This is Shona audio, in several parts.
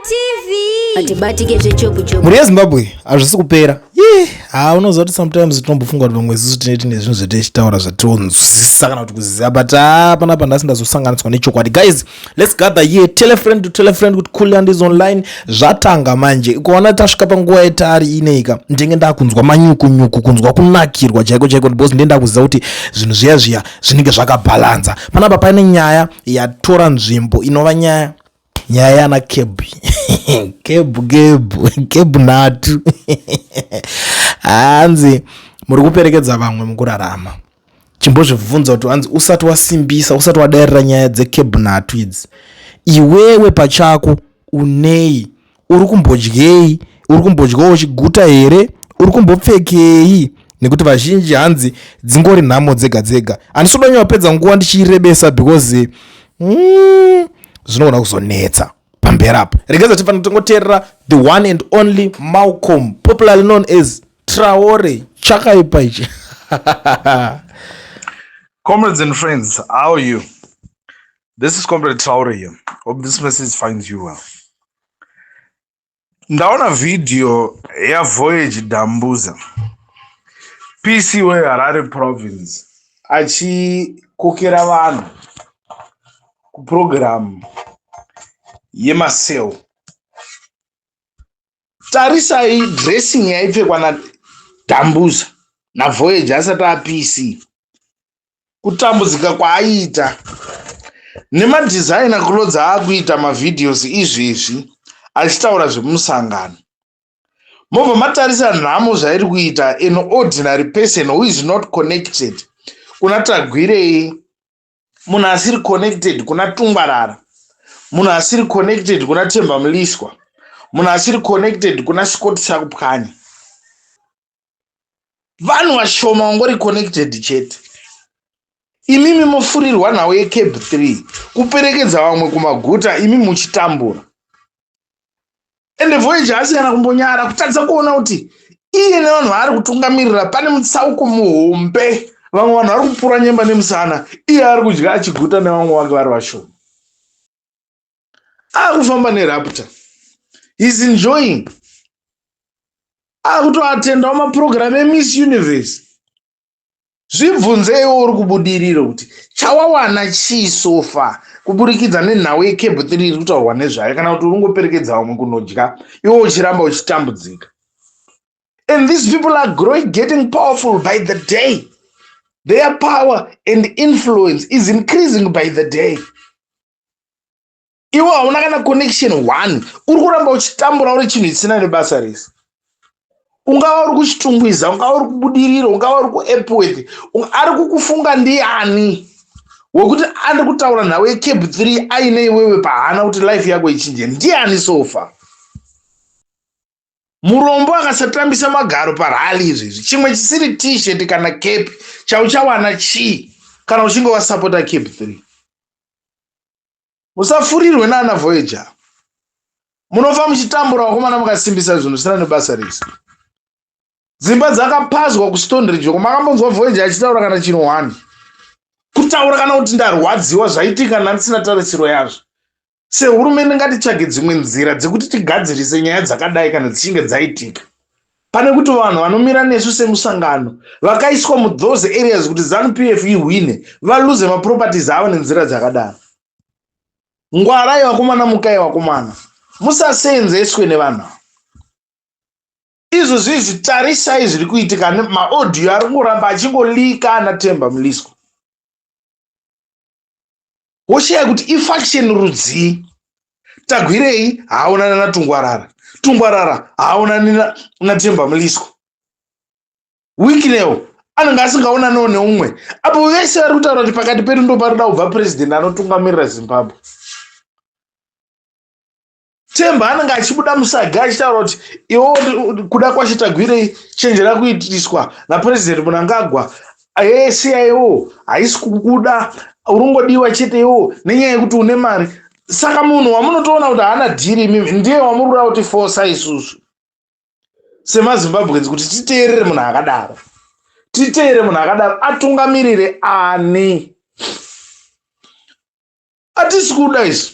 TV. Atibatike zvechopu chopu. Mhuri yeZimbabwe, hazvisi kupera. Ye, ha, unoziva kuti sometimes tinombofunga kuti pamwe isusu tine zvinhu zvetichitaura zvationzwisisa kana kuti kuziva, but ha, panapa nhasi ndazosanganiswa nechokwadi. Guys, let's gather here. Tell a friend to tell a friend kuti Kulliant is online. Zvatanga manje. Ukaona tasvika panguva yetari ineika, ndenge ndakunzwa manyukunyuku, kunzwa kunakirwa chaiko chaiko, because ndenge ndakuziva kuti zvinhu zviya zviya zvinenge zvakabhalanza. Panapa paine nyaya yatora nzvimbo, inova nyaya yana CAB, CAB, CAB, CAB nhatu. Hanzi muri kuperekedza vamwe mukurarama. Chimbozvibvunza kuti hanzi usati wasimbisa, usati wadarira nyaya dzeCAB nhatu idzi, iwewe pachako unei? Uri kumbodyei? Uri kumbodyawo chiguta here? Uri kumbopfekei? Nekuti vazhinji hanzi dzingori nhamo dzega dzega. Handisi kuda nyapedza nguva ndichirebesa because zvinogona kuzonetsa pamberi apa. Regedza tifanira tingoteerera the one and only Malcolm, popularly known as Traore. Chakaipa ichi. Comrades and friends, how are you? This is Comrade Traore here. Hope this message finds you well. Ndaona video yaVoyage Dambuza, PC weHarare Province, achikokera vanhu kupurogiramu yemasel. Tarisai dressing yaipfekwa naDambuza, naVoyage asati aPC, kutambudzika kwaaiita nemadesigner clothes aakuita mavideos izvezvi achitaura zvemusangano. Mobva matarisa nhamo zvairi kuita an ordinary person who is not connected kuna Tagwirei, munhu asiri connected kuna Tungwarara, munhu asiri connected kuna Temba Mliswa, munhu asiri connected kuna Scott Sakupwanya. Vanhu vashoma vangori connected chete. Imimi mofurirwa nhau yeCAB 3, kuperekedza vamwe kumaguta, imi muchitambura. Ende Voyage haasi kana kumbonyara kutadza kuona kuti iye nevanhu vaari kutungamirira pane mutsauko muhombe. Vamwe vanhu vari kupura nyemba nemusana, iye ari kudya achiguta nevamwe vake vari vashoma. Akufamba neRaptor, is enjoying, akutoatendawo mapurogiramu eMiss Universe. Zvibvunzeiwo uri kubudiriro kuti chawawana chii so far kuburikidza nenhau yeCAB 3 iri kutaurwa nezvayo, kana kuti uri kungoperekedza vamwe kunodya, iwe uchiramba uchitambudzika. And these people are growing, getting powerful by the day. Their power and influence is increasing by the day. Iwe hauna kana connection one, uri kuramba uchitambura uri chinhu chisina nebasa rese. Ungava uri kuChitungwiza, ungava uri kuBudiriro, ungava uri kuEpworth, ari kukufunga ndiani wekuti ari kutaura nhau yeCAB 3 aine iwewe pahana kuti life yako ichinje? Ndiani so far? Murombo akasatambisa magaro parally izvezvi, chimwe chisiri T-shirt kana cap, chauchawana chii kana uchinge wasapota CAB 3? Musafurirwe naana Voyager. Munofa muchitambura, vakomana, mukasimbisa zvinhu zvisina nebasa rese. Dzimba dzakapazwa kuStoneridge uko, makambonzwa Voyager achitaura kana chinhu one, kutaura kana kuti ndarwadziwa, zvaitika nandisina tarisiro yazvo? Sehurumende ngatitsvage dzimwe nzira dzekuti tigadzirise nyaya dzakadai kana dzichinge dzaitika, pane kuti vanhu vanomira nesu semusangano vakaiswa muthose areas kuti ZANU PF ihwine valuze maproperties avo nenzira dzakadaro. Ngwarai, vakomana, mukai, vakomana, musasenzeswe nevanhu ava. Izvo zvizvi, tarisai zviri kuitika, maaudio ari kungoramba achingolika ana Temba Mliswa. Woshaya kuti ifaction rudzii. Tagwirei haaonani naTungwarara, Tungwarara haaonani naTemba Mliswa, Wicknell anenge asingaonaniwo neumwe, apo vese vari kutaura kuti pakati pedu ndo parida kubva purezidendi anotungamirira Zimbabwe. Temba anenge achibuda musaga achitaura kuti iwo kuda kwacho Tagwirei, chenjera kuitiswa napurezidendi Mnangagwa, yesiya iwo haisi kukuda, urongodiwa chete iwo nenyaya yekuti une mari. Saka munhu wamunotoona kuti haana dhiri, imimi ndiye wamuri kuda kuti fosa isusu semaZimbabweans kuti titeerere munhu akadaro. Titeere munhu akadaro atungamirire ani? Hatisi kuda isu.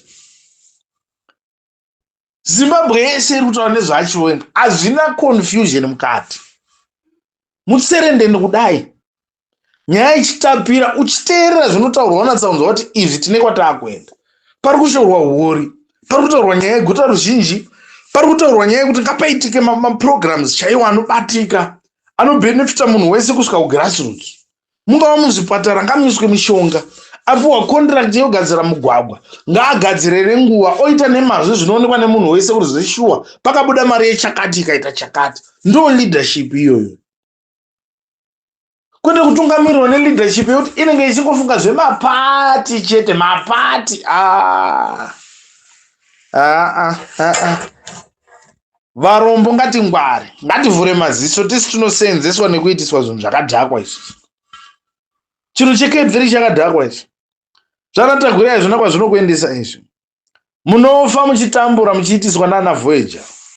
Zimbabwe yese iri kutaura nezvaChiwenga, hazvina confusion mukati. Mutserendende kudai nyaya ichitapira, uchiteerera zvinotaurwa, unatsaunzwa kuti izvi tine kwataakuenda. Pari kushorwa huori, pari kutaurwa nyaya yeguta ruzhinji, pari kutaurwa nyaya yekuti ngapaitike maprograms chaiwo anobatika, anobhenefita munhu wese kusvika kugrassroots. Mungava muzvipatara, ngamuiswe mishonga. Apiwa contract yekugadzira mugwagwa, ngaagadzire nenguva, oita nemazvo, zvinoonekwa nemunhu wese kuti zveshuwa pakabuda mari yechakati ikaita chakati. Ndo leadership iyoyo, kwete kutungamirirwa neleadership yekuti inenge ichingofunga zvemapati chete, mapati. Ah. Ah, ah, ah. Varombo ngatingware, ngativhure maziso, tisi tinoseenzeswa nekuitiswa zvinhu zvakadhakwa izvi. Chinhu cheCAB 3 chakadhakwa izvi. Zvakatagwira, hazvina kwazvinokuendesa izvi. Munofa muchitambura, muchiitiswa nana Voyager.